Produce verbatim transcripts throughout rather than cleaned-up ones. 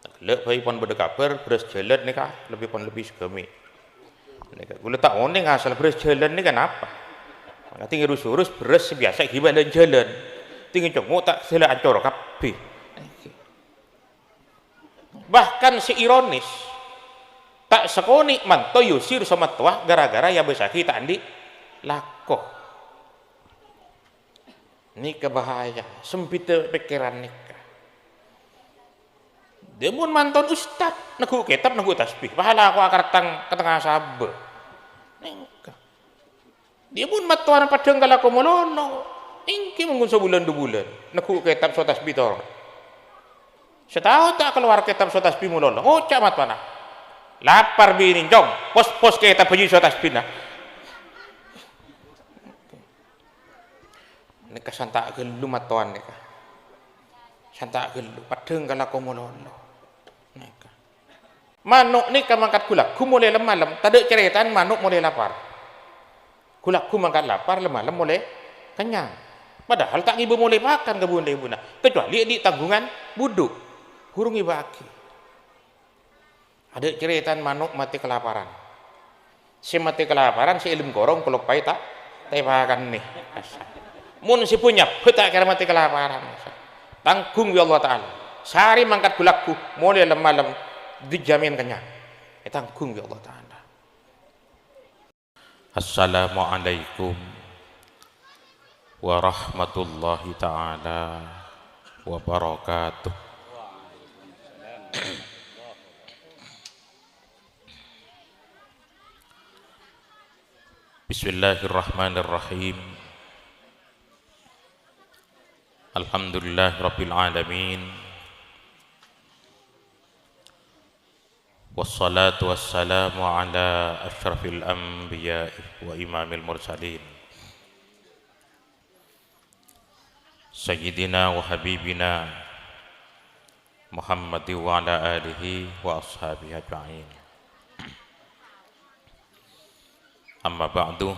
Ghellâ' bhâi pon bâdâ kabhâr, bherrâs jhâlân nèka lebbi pon lebbi sagâmè'. Nèka, kaulâ ta' onèng asal bherrâs jhâlân nèka napa. Mangkana tinggi rus-urus bherrâs sè biyasa èghibâ lan jhâlân. Tinggi congngo' ta' sèla ancor kabbhi. Bahkan sè ironis, ta' sakonè' manto èosir somatowa ghârâ-ghârâ èabâsaghi ta' andi' lako. Nèka bahaya, sempita pèkkèran nèka. Dhâ' mon manto ustad, neggu' kètab, neggu' tasbih, pahala ko' akartang ka tengnga sabâ. Nèka. Dhâ' mon mattowana paddhâng ka lako malolo, èngghi mon ghun sabulân du bulân, neggu' kètab so tasbih toro'. Sataon ta' kalowar kètab so tasbih malolo, ngoca' mattowana, "Lapar binè, Cong, pos-pos kètab bâji' so tasbihna." Nèka santa' ghâllu mattowan nèka. Santa' ghâllu, paddhâng ka lako malolo. Nèka. Mano' nèka mangkat ghu-lagghu molaè lem-malem, tadâ' carètana mano' molaè lapar. Ghu-lagghu mangkat lapar, lem-malem molaè kennyang. Padahal ta' ngibâ molaè pakan ka bun-lèbunna, kecuali è dhi' tangghungan budhu. Buru ngibâ'aghi. Adâ' carètana mano' matè kalaparan. Sè matè kalaparan, sè è lem korong kaloppaè ta', ta' èpakanè. Mon sè bânnya' bhâ' ta' kèra matè kalaparan. Tangghung bi' Allah Ta'ala. Sarè mangkat ghu-lagghu, molaè lem-malem, dijamin kennyang. Ètangghung bi' Allah Ta'ala. Assalamualaikum warahmatullahi ta'ala wabarakatuh. Bismillahirrahmanirrahim. Alhamdulillahirabbil alamin. Wassalatu wassalamu ala asyrafil anbiya'i wa imamil mursalin, Sayyidina wa habibina Muhammadin wa ala alihi wa ashabihi ajma'in. Amma ba'du,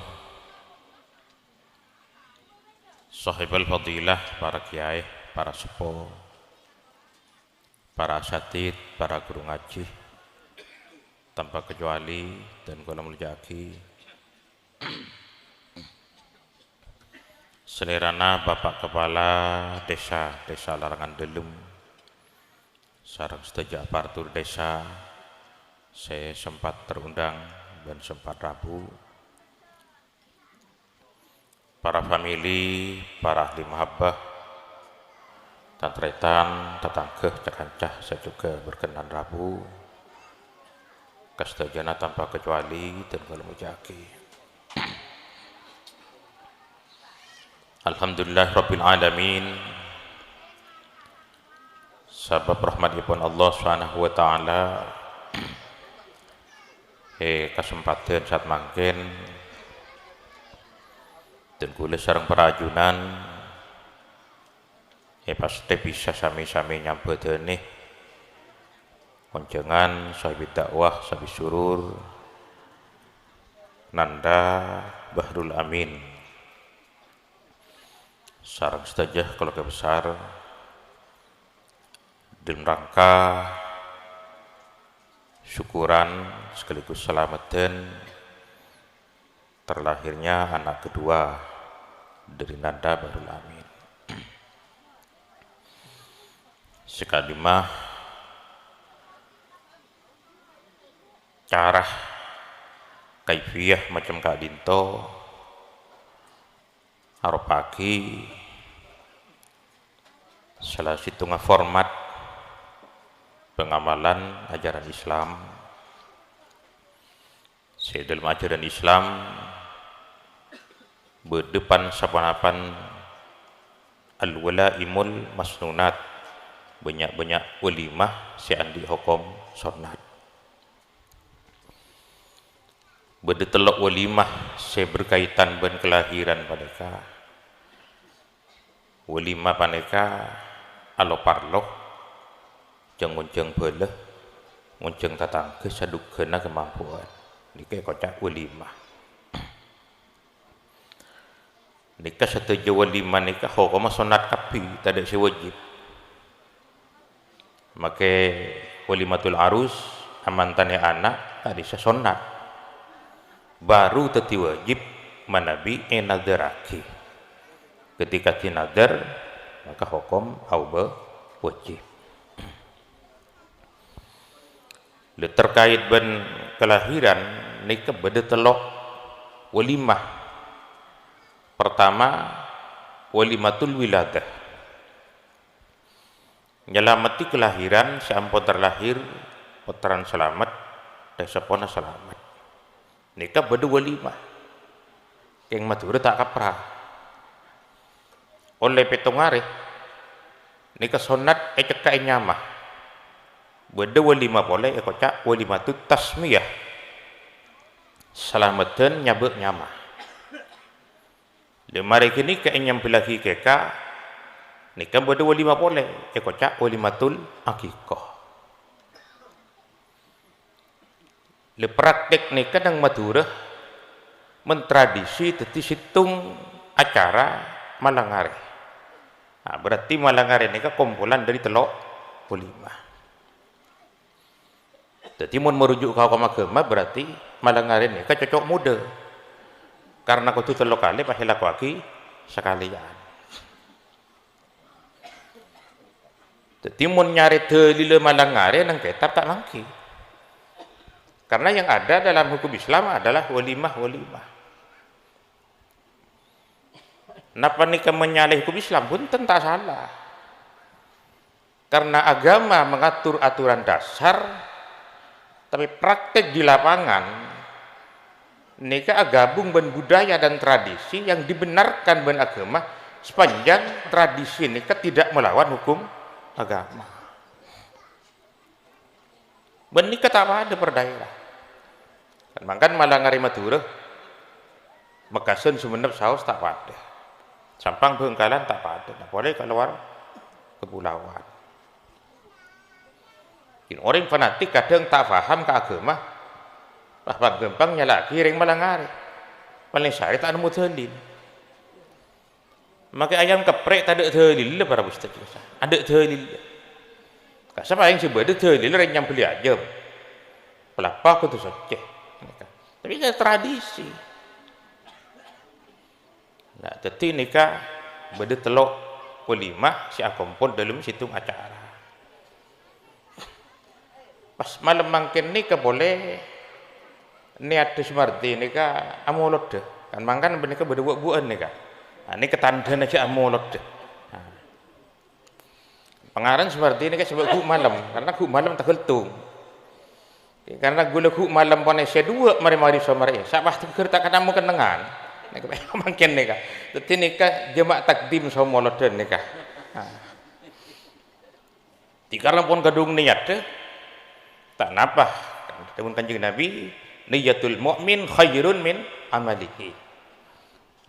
sahibal fadilah, para kiyaè, para seppo, para asatidz, para ghuru ngajhi, tanpa kecuali dân kaulâ molja'aghi, salèrana Bapak Kepala Desa, Desa Larangan Dâlem, sareng sadhâjâ aparatur desa sè sempat terundang bân sempat rabu. Para famili, para ahli mahabbah, tan-tarètan, tatangghâ, ca-kanca sè jhughân berkenan rabu, ka sadhâjâna tanpa kecuali dân kaulâ molja'aghi. Alhamdulillahirabbil alamin. Sabâb rahmatèpon Allah Subhanahu wa Ta'ala, è kasempadhân sa'at mangkèn, dân kaulâ sareng para ajunan, è pastè bisa samè-samè nyambhâdhânè onjhângan sahibid dakwah, sahibis surur, Nanda Bahrul Amin. Sareng sadhâjâ keluarga besar, dalam rangka syukuran sekaligus salameddhân terlahirnya anak kedua dari Nanda Bahrul Amin. Sè ka'dimma, cara kaifiyah macem ka'dinto, aropa'aghi sala sèttonga format pangamalan ajaran Islam. Sè dâlem ajaran Islam bâdâ pan-saponapan al-walaimul masnunat, bânnya'-bânnya' walimah sè andi' hokom sonnat. Bâdâ tello' walimah sè berkaitan bân kalahiran panèka. Walimah panèka alo-parlo, jhâng-onjhâng bhâlâ, ngonjhâng tatangghâ sadhugâna kamampowan. Nèka èkoca' walimah. Nèka sadhâjâ walimah nèka hokomma sonnat kabbhi, tadâ' sè wajib. Makè Walimatul arus, amantanè ana', hadissa sonnat. Baru dhâddhi wajib manabi ènadhârraghi. Ketika dinadhâr, maka hokom aobâ wajib. Lha, terkait bân kalahiran, nèka bâdâ tello' walimah. Pertama, walimatul wiladah. Nyalameddhi kalahiran sè ampon terlahir, pottrana salamet, dhâ' seppona salamet. Nèka bâdâ walimah. Kèng Madhurâ ta' kapra. Ollè pèttong arè, nèka sonnat ècekka' è nyama. Bâdâ walimah polè èkoca' walimatut tasmiyah. Salameddhân nyabâ' nyama. Lha, marè ghânèka ènyambellaghi kèka, nèka bâdâ walimah polè, èkoca' walimatul aqiqah. Lha, praktek nèka neng Madhurâ, mon tradisi dhâddhi sèttong acara malang arè. Nah, berarti malang arè nèka kompolan dâri tello' walimah. Dhâddhi, mon maruju' ka hokom aghâma, berarti malang arè nèka cocok modâ. Karena kodhu tello kalè pas èlakowaghi sakalèyan. Dhâddhi, mon nyarè dâlilla malang arè neng kètab ta' mangghi. Karena yang ada dalam hukum Islam adalah walimah-walimah. Napa nèka menyalahi hukum Islam? Bhunten, ta' sala. Karena agama mengatur aturan dasar, tapi praktek di lapangan nèka agabung bân budaya dan tradisi yang dibenarkan bân agama sepanjang tradisi nèka tidak melawan hukum agama. Bân nèka ta' padâ per daerah. Kan mangkana malang arè Madhurâ, Mekkasân Sumenep saos ta' padâ. Sampang Bhângkalan ta' padâ, nah, polè ka lowar kapulawan. Ghi' orèng fanatik kadhâng ta' paham ka aghâma, pas ghâmpang nyala'aghi orèng malang arè. Palèng sarè ta' nemmo dâlil. Makè ayam keprek tadâ' dâlilla, para ustad. Adâ' dâlilla. Kassa' paèng sè bâdâ dâlilla rèng nyambelli ajâm. Palappa kodhu soccè. Tapè kan tradisi. Nah, dhâddhi nèka bâdâ tello' walimah sè akompol dâlem sèttong acara. Pas malem mangkèn nèka polè, nèyaddhâ Sumardi nèka amolodhâ. Kan mangkana bânnè nèka bâdâ bu'-bu'ân nèka. Nah, nèka tandhâna jhâ' amolodhâ. Nah. Pangarèn Sumardi nèka sabâ' ghu' malem, karena ghu' malem taghâltung. Karena ghulâ ghu' malem ponè sè duwâ' marè-marè somarè, sapa teggher ta' kennengngan. Nèka mangkèn nèka. Dhâddhi nèka jhâ' ma' takdim somolodhân nèka. Nah. Dikarenakan pon kadhung niyaddhâ, ta' napa. Dhâbuna Kanjeng Nabi, "Niyatul mu'min khairun min amalihi."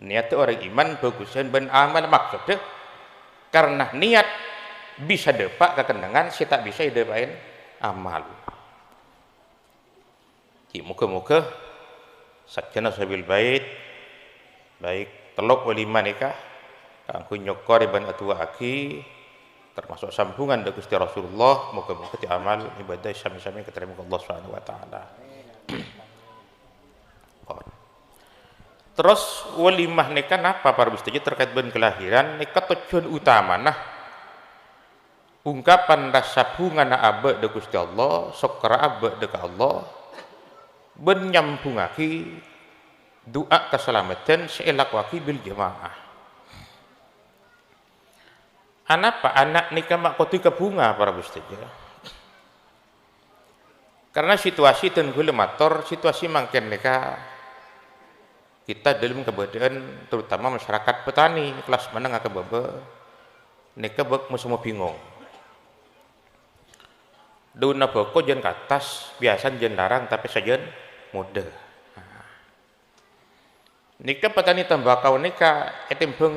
Niyaddhâ orèng iman bhâghusân bân amal. Maksoddhâ, karena niyat bisa dâpa' ka kennengngan sè ta' bisa èdâpa'è amal. Ghi' moghâ-moghâ sajjhâna Sohibul Bait, baik tello' walimah nèka kaangghuy nyokkorè bân adu'aaghi, tamaso' sambhungan dâ' Ghustè Rasulullah, moghâ-moghâ dhâddhi amal ibadah sami-sami èkatarèma Allah Subhanahu wa Ta'ala. Terros, walimah nèka napa, para sadhâjâ, terkait bân kalahiran, nèka tojjhuwân utamana ungkapan rassa bhungana abâ' dâ' Ghustè Allah, sokkorra abâ' dâ' ka Allah, bân nyambhungngaghi du'a kasalameddhân sè èlakowaghi bil jamaah. Anapa ana' nèka ma' kodhu èkabhunga, para sadhâjâ? Karena situasi, dhân ghulâ mator, situasi mangkèn nèka kita dalam keberadaan, terutama masyarakat petani kelas menengah ke bawah, nèka bâk-, moso bingung. Dhunna bhâko jân ka attas, biyasana jân larang, tapè sajân modâ. Nèka petani tembakau nèka ètèmbhâng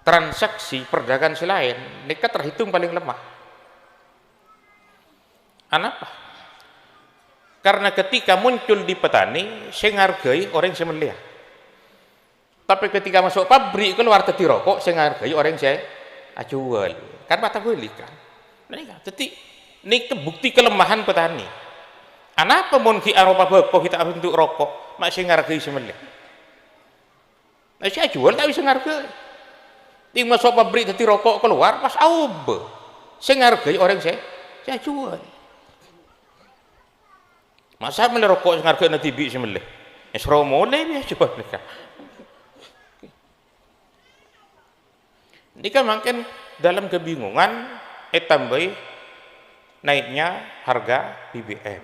transaksi perdagangan sè laèn, nèka terhitung palèng lemah. Anapa? Karena ketika muncul di petani, sè ngargai orèng sè mellèya. Tapè ketika maso' pabrik, kalowar dhâddhi roko', sè ngargai orèng sè ajhuwâl. Kan patah bâli', kan? Panèka, dhâddhi, nèka bukti kelemahan petani. Anapa mon ghi' aropa bhâko ghi' ta' bendu' roko', ma' sè ngarghâi sè mellè? Nah, sè ajhuwâl ta' bisa ngarghâi. Dhing maso' pabrik dhâddhi roko' kalowar, pas aobâ. Sè ngarghâi orèng sè, sè ajhuwâl. Masa' mellè roko' sè ngarghâna dhibi' sè mellè? Èsoro molè bi' ajhuwâl nèka. Nèka mangkèn dalam kebingungan ètambâi naiknya harga B B M.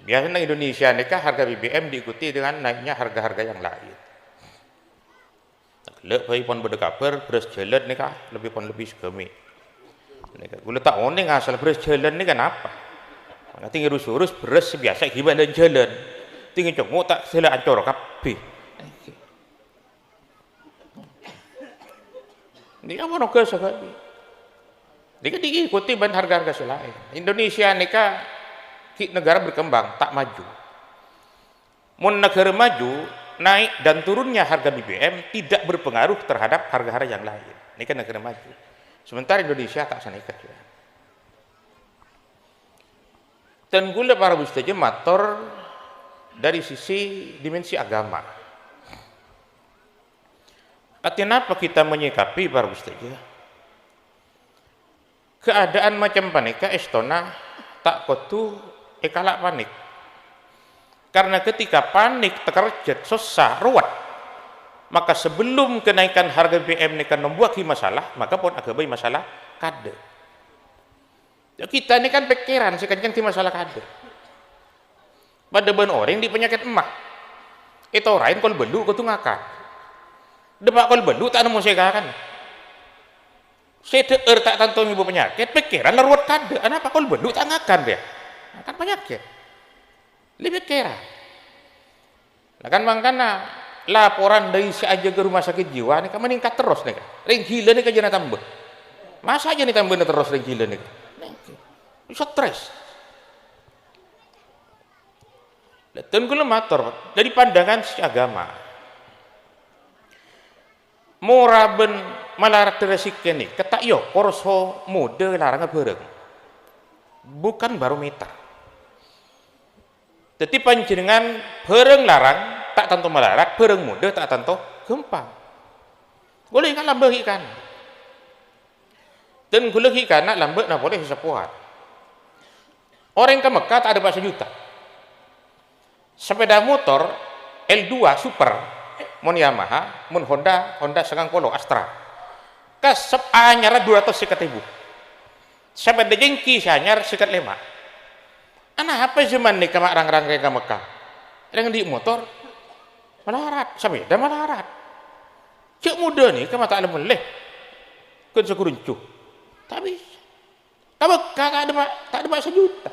Biasana Indonesia nèka harga B B M diikuti dengan naiknya harga-harga yang lain. Ghellâ' bhâi pon bâdâ kabhâr, bherrâs jhâlân nèka lebbi pon lebbi sagâmè'. Nèka, ghulâ ta' onèng asal bherrâs jhâlân nèka napa. Nanti ngurus-urus bherrâs sè biyasa ghi' bâlân jhâlân. Dhing congo' ta' sè la ancor kabbhi. Nèka monoga sagâli. Nèka diikuti bân harga-harga sè laèn. Indonesia nèka ghi' negara berkembang, ta' maju. Mon negara maju, naik dan turunnya harga B B M tidak berpengaruh terhadap harga-harga yang lain. Nèka negara maju. Sementara Indonesia ta' sanèka. Dan ghulâ para sadhâjâ mator dari sisi dimensi agama. Artinya apa kita menyikapi para sadhâjâ? Keadaan macam panèka èstona ta' kodhu èkala' panik. Karena ketika panik, terkejut, susah, ruwet, maka sebelum kenaikan harga B B M nèka nombuwâghi masalah, maka pon aghâbây masalah kaadâ'. Ya, kita ini kan pèkkèran sè kenceng di masalah kaadâ'. Padâ bân orèng andi' panyakèt emma. Ètoraè kol bâllu' kodhu ngakan. Dâpa' kol bâllu' ta' nemmo sè èkakan. Sè dhâ'âr ta' tanto ngèbâ panyakèt, pèkkèran la ruwet kaadâ'. Anapa kol bâllu' ta' ngakan, rèya? Ngakan panyakèt. Lè pèkkèran. Nah, kan mangkana laporan dâri sè ajâgâ rumah sakit jiwa nèka meningkat terros nèka. Rèng ghilâ nèka jhâna tambâ. Masa' jhâna tambâna terros rèng ghilâ nèka? Nèka. Stres. Lah, dhân kaulâ mator, Pak, dâri pandangan sè agama. Mora bân malarat dâri sakonè', kèta' èokor so modâ larangnga bhârâng. Bukan barometer. Dhâddhi, panjhennengngan bhârâng larang ta' tanto malarat, bhârâng modâ ta' tanto ghâmpang. Ghulâ ènga' lambâ' ghi' kana'. Dhân ghulâ ghi' kana' lambâ' napolè sè seppowan. Orèng ka Mekka ta' dâpa' sajuta. Sepeda motor L dua Super, mon Yamaha, mon Honda, Honda sangang polo Astra. Kassep anyarra dua ratus sèket èbu. Sepeda jengki sè anyar sèket lèma'. Anapa jhâman nèka ma' rang-rang rèng ka Mekka? Rèng andi' motor malarat, sepeda malarat. Jhâ' modâ nèka ma' ta' lem-mellè. Ghân saghuruncu. Ta' bisa. Ka Mekka ta' dâpa', ta' dâpa' sajuta.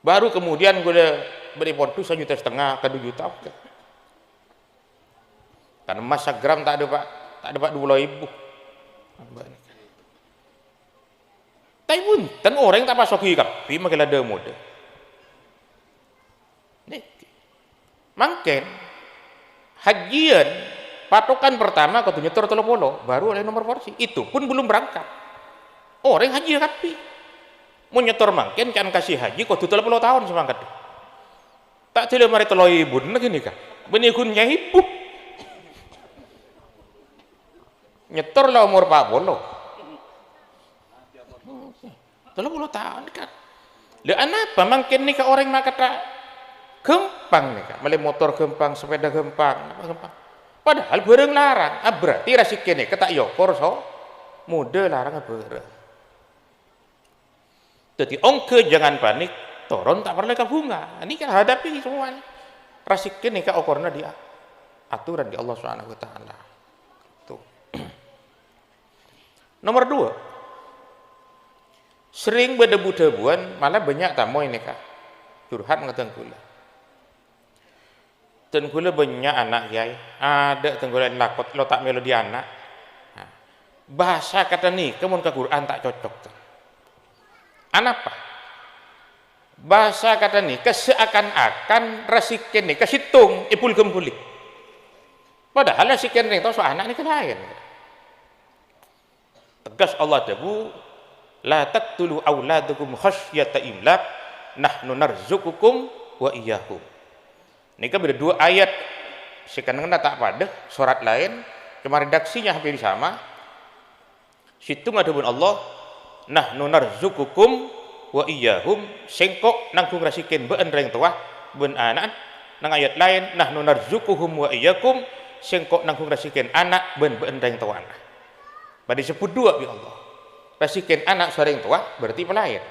Baru kemudian ghulâ bâri' pondhu sajuta setengah ka du juta. Kan emmas sagram ta' dâpa', ta' dâpa' du polo èbu. Tapè bhunten, orèng ta' pas soghi kabbhi makè la dâ-modâ. Nèka. Mangkèn, hajjiyân patokan pertama kodhu nyetor tello polo, baru oleh nomor polisi. Itu pun belum berangkat. Orèng hajji kabbhi. Mon nyetor mangkèn, can kasih haji kodhu tello polo taon samangkèn. Ta' dâlâ marè tello èbu nèka ghânèka. Bânnè ghun nyèbu. Nyetor la omor pa' polo. Tello polo taon, kan. Lha, anapa mangkèn nèka orèng ma' kèta' ghâmpang nèka? Mellè motor ghâmpang, sepeda ghâmpang, apa ghâmpang? Padahal bhârâng larang. Ah, berarti razekkè nèka ta' èokor so modâ larangnga bhârâng. Dhâddhi, ongghâ, jangan panik, toron ta' parlo kabhunga. Ini kan hadapi semuanya. Razekkè nèka okoranna di a-, aturan di Allah Subhanahu wa Ta'ala. Tuh. Nomor dua, sering bâdâ bu-dhâbuwân, malah bânnya' tamoy nèka curhat ngadhâng kaulâ. Dân kaulâ bânnya' ana', Kèyaè. Adâ' dân kaulâ lakot lo' ta' mèlo dhi' ana'. Nah, bhâsa kantha nèka mon ka Qur'an ta' cocok, dân. Anapa? Bhâsa kantha nèka seakan-akan razekkè nèka sèttong èbulghâmbuli. Padahal razekkè nèka so ana' nèka laèn. Tegas Allah adhâbu, "La taqtulu auladakum khasyata imlaq, nahnu narzuqukum wa iyyahum." Nèka bâdâ dua ayat sè kennengnganna ta' padâ, sorat laèn, coma redaksinya hampir sama. Sèttong adhâbuna Allah, "Nahnu narzuqukum wa iyyahum," sèngko' nangghung rasikkèna bâ'ân rèng towa bân ana'na. Neng ayat laèn, "Nahnu narzuquhum wa iyyakum," sèngko' nangghung rasikkèna ana' bân bâ'ân rèng towana. Padâ èsebbhut duwâ' bi' Allah. Rasikkèna ana' sareng towa berarti palaèn.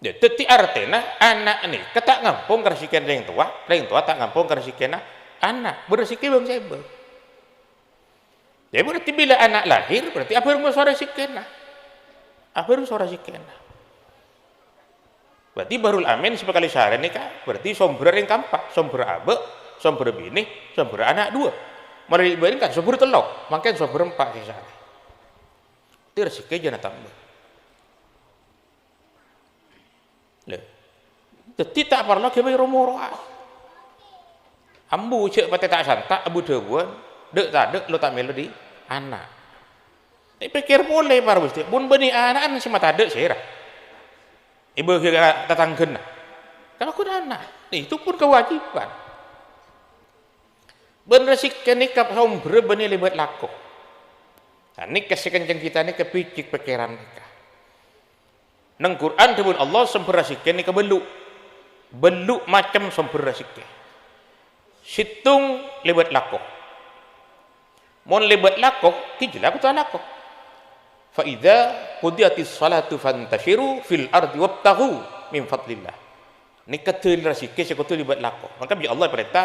Ya, dhâddhi artèna ana' nèka ta' ngampong ka rasikkèna rèng towa, rèng towa ta' ngampong ka rasikkèna ana', bârâsikkè bâng-sèbâng. Ya, berarti bilâ ana' lahir, berarti abhâreng so rasikkèna. Abhâreng so rasikkèna. Berarti Bahrul Amin sè pakalè sarè nèka, berarti sombherra rèng kaempa', sombherra abâ', sombherra binè, sombherra ana' duwâ'. Malè bâreng kan sombherra tello', mangkèn sombherra empa' sè sarè. Berarti rasikkè jhâ' na tamba. Lho. Dhâddhi ta' parlo ghâbây ro-moro'a. Ambu jhâ' patè ta' santa', ambu dhâbuwân, "Dâ' tadâ' lo ta' mèlo dhi' ana'." Èpèkkèr polè, para Ghustè, mon bânnè ana'na sè matadâ' sèra èbâghi ka tatangghâna. Kan ghun ana', itu pun kewajiban. Bân rasikkè nèka sombherra bânnè lèbât lako. Nah, nèka sè kencèng kita nèka bhijik pèkkèran nèka. Neng Qur'an dhâbuna Allah sombherra rasikkè nèka bâllu'. Bâllu' macem sombherra rasikkè. Sèttong lèbât lako. Mon lèbât lako, ghi' jhâ' lako ta' lako. "Fa idza qudiyatis shalatu fantashiru fil ardi wabtaghu min fadlillah." Nèka dhâlil rasikkè sè kodhu lèbât lako. Mangka bi' Allah èparènta,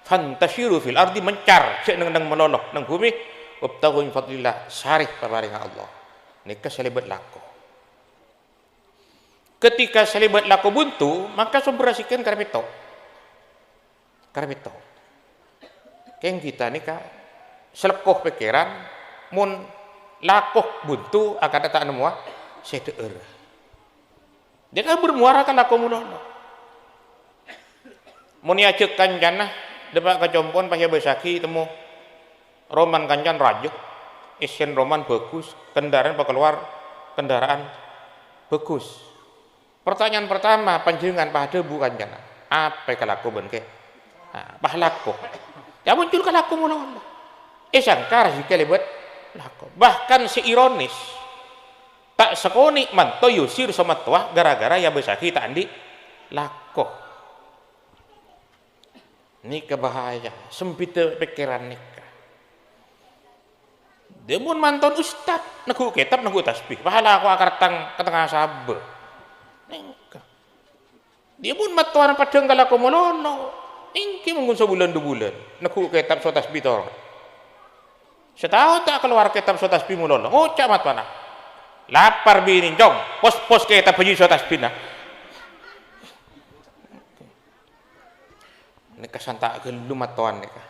"Fantashiru fil ardi," mencar, jhâ' neng-enneng malolo neng bhumè, "wabtaghu min fadlillah," sarè paparèngnga Allah. Nèka sè lèbât lako. Ketika sè lèbât lako buntu, maka sombherra rasikkèna karè pètto'. Karè pètto'. Kèng kita nèka salekko pèkkèran, mon lako buntu akadhâ' ta' nemmowa sè dhâ'âr. Dhâ' ka bermuara ka lako malolo. Mon èajhâk kancana, dâpa' ka compo'na pas èabâsaghi temmo. Romana kancana rajâ, essèna romana bhâghus, kendaraan pakalowar kendaraan bhâghus. Pertanyaan pertama, panjhennengngan pas adhâbu kancana, "Apa èkalako bân kè-, ah, pas lako?" Ya muncul ka lako malolo. Èsangka rasikkè lèbât lako. Bahkan sè ironis, ta' sakonè' manto èusir so mattowa gara-gara èabâsaghi ta' andi' lako. Nèka bahaya, sempita pèkkèran nèka. Dhâ' mon mantona ustad, neggu' kètab, neggu' tasbih, pahala ko' akartang ka tengnga sabâ. Nèka. Dhâ' mon mattowana paddhâng ka lako malolo, èngghi monggu sabulân du bulân, neggu' kètab so tasbih toron. Sataon ta' kalowar kètab so tasbih malolo, ngoca' mattowana, "Lapar binè, Cong, pos-pos kètab bâji' so tasbihna." Nèka santa' ghâllu mattowana nèka.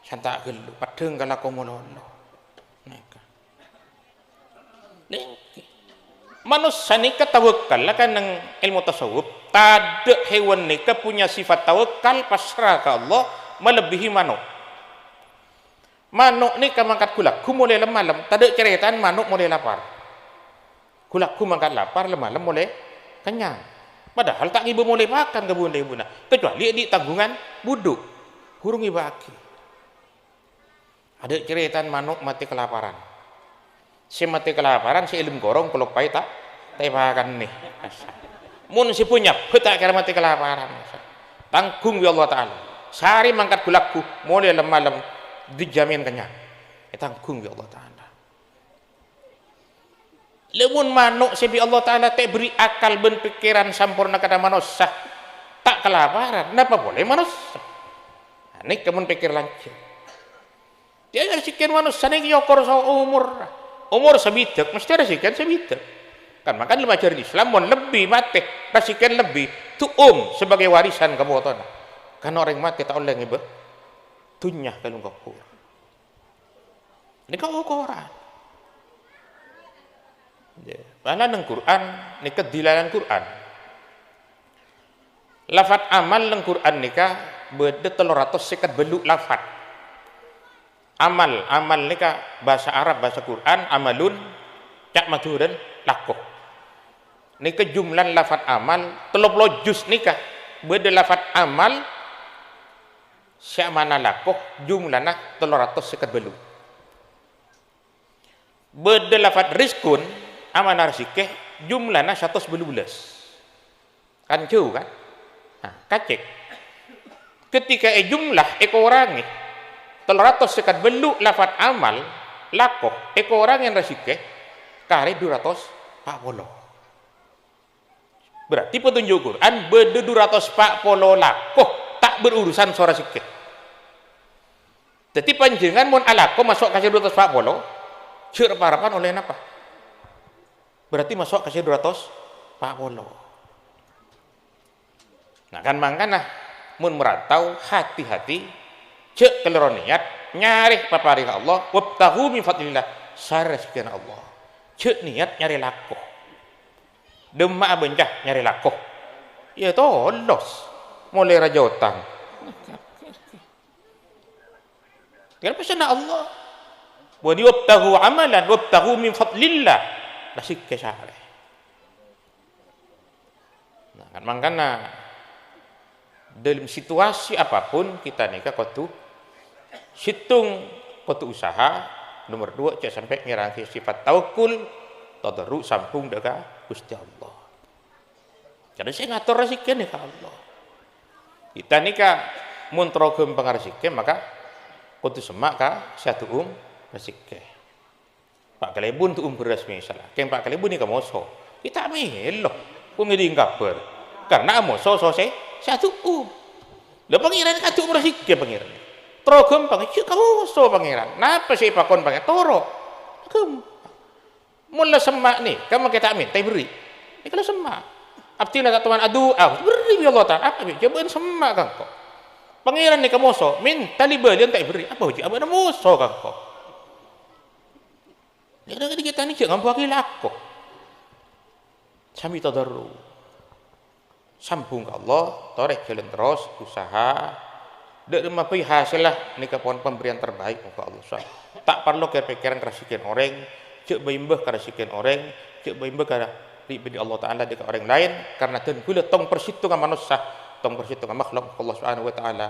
Santa' ghâllu, paddhâng ka lako malolo. Nèka. Nèka. Manossa nèka tawakkal, la kan neng èlmo tasawuf, tadâ' hèwan nèka punya sifat tawakkal, pasra ka Allah, malebbihi mano'. Mano' nèka mangkat ghu-lagghu molè lem-malem, tadâ' carètana mano' molè lapar. Ghu-lagghu mangkat lapar, lem-malem molè kennyang. Padahal ta' ngibâ molè pakan ka bun-lebunna, kecuali è dhi' tangghungan budhu. Ghuru ngibâ'aghi. Adâ' carètana mano' matè kalaparan. Sè matè kalaparan, sè è lem korong kaloppaè ta', ta' èpakanè. Mon sè bânnya' bhâi ta' kèra matè kalaparan. Tangghung bi' Allah Ta'ala. Sarè mangkat ghu-lagghu, molè lem-malem, dijamin kennyang. Ètangghung bi' Allah Ta'ala. Lamon mano' sè bi' Allah Ta'ala ta' èberri' akal bân pèkkèran samporna kadhâng manossa, ta' kalaparan, napa polè manossa? Nah, nèka mon pèkkèr lanjhâng. Dhiyâ rasikkèna manossa nèka èokor so omor. Omor sabidhâk, mesthè rasikkèna sabidhâk. Kan mangkana lem ajaran Islam, mon lebbi matè, rasikkèna lebbi, tu'um sebagai warisan ka potona. Karna orèng matè ta' ollè ngibâ dhunnya ka alam kubur. Nèka okoran. Ya, karna neng Qur'an, nèka dilalan Qur'an. Lafat amal neng Qur'an nèka bâdâ tello ratos sèket bâllu' lafat. Amal, amal nèka bhâsa Arab, bhâsa Qur'an, amalun, ca' Madhurâna lako. Nèka jumlana lafat amal, tello polo juz nèka. Bâdâ lafat amal, sè amana lako, jumlana tello ratos sèket bâllu'. Bâdâ lafat rizqun, amana rasikkè, jumlana satos bâllu bellâs. Kan jâu, kan? Nah, kacèk. Ketika èjumlah, èkorangè, tello ratos sèket bâllu' lafat amal, lako, èkorangè rasikkè, karè du ratos pa' polo. Berarti petunjuk Quran bâdâ du ratos pa' polo lako ta' berurusan so rasikkè. Dhâddhi panjhennengngan mon alako maso' ka sè du ratos pa' polo, jhâ' rep-arepan ollè napa? Berarti maso' ka sè du ratos pa' polo. Nah, kan mangkana, mon merantau, hati-hati, jhâ' kalèro niat, nyarè paparèngnga Allah, "Wabtaghu min fadlillah," sarè rasikkèna Allah. Jhâ' niat nyarè lako. Dâmma'a bânca nyarè lako. Iyâ tolos. Molè rajâ otang. Tinggal pèssèna Allah. "Wa wabtaghu amalan, wabtaghu min fadlillah." Rasikkè sarè. Nah, kan mangkana, dalam situasi apapun kita nèka kodhu sèttong, kodhu usaha, nomor dua, jhâ' sampè' ngèrangaghi sifat tawakkul, tadarru', sambhung dâ' ka Ghustè Allah. Karna sè ngator rasikkè nèka Allah. Kita nèka mon terro ghâmpang rasikkè, maka kodhu semma' ka sè adu'um rasikkè. Pa' kalèbun du'um bherrâs misal, kèng pa' kalèbun nèka moso. Kita mèlo, kok ngèdhing kabhâr. Karna amoso so sè, sè adu'um. Lah Pangèran kadu'um rasikkè Pangèran. Terro ghâmpang, jhâ' kamoso Pangèran. Napa sè èpakon Pangèran? Toro'. Ghâmpang. Mon la semma' nèka, makè ta' mènta èberri'. Nèka la semma'. Abdhina ta' toman adu'a, berri' bi' Allah Ta'ala. Apa bi' jhâ' bâ'na semma' ka engko'? Pangèran nèka moso, mènta li-bâliyân ta' èberri'. Apa bi' jhâ' bâ'na moso ka engko'? Nèka kita nèka jhâ' ngambuwâghi lako. Sambi tadarru'. Sambhung ka Allah, torè jhâlân terros, usaha. Dâ' remma bhâi hasèlla nèka pon pemberian terbaik, moghâ Allah subhanahu. Ta' parlo kèr-pèkkèran ka rasikkèna orèng, jhâ' bhâi mbâ ka rasikkèna orèng, jhâ' bhâi mbâ ka ri'-, binè' Allah Ta'ala dâ' ka orèng laèn, karna dân ghulâ tong parsèttongnga manossa, tong parsèttongnga makhluk Allah Subhanahu wa Ta'ala.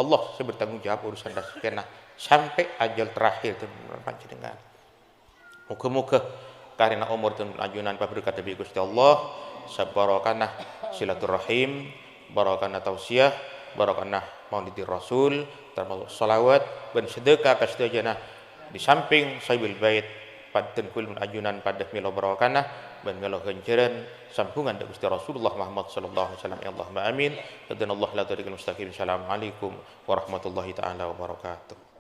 Allah sè bertanggung jawab urusan rasikkèna sampè' ajhâl terakhir dân panjhennengngan. Moghâ-moghâ karèna omor dân ajunan paberkadhâ bi' Ghustè Allah, sabarokana silaturrahim, barokana tausiah, barokana Maulidir Rasul, termasuk shalawat bân sedekah ka sadhâjâna di samping Shahibul Bait, pad-, dân ghulâ bân ajunan padâ mèlo barokana bân mèlo ghânjhârân sambhungan dâ' Ghustè Rasulullah Muhammad sallallahu alaihi wasallam. Ya Allahumma amin. Hadanallahu ila thariqil mustaqim. Assalamualaikum warahmatullahi ta'ala wabarakatuh.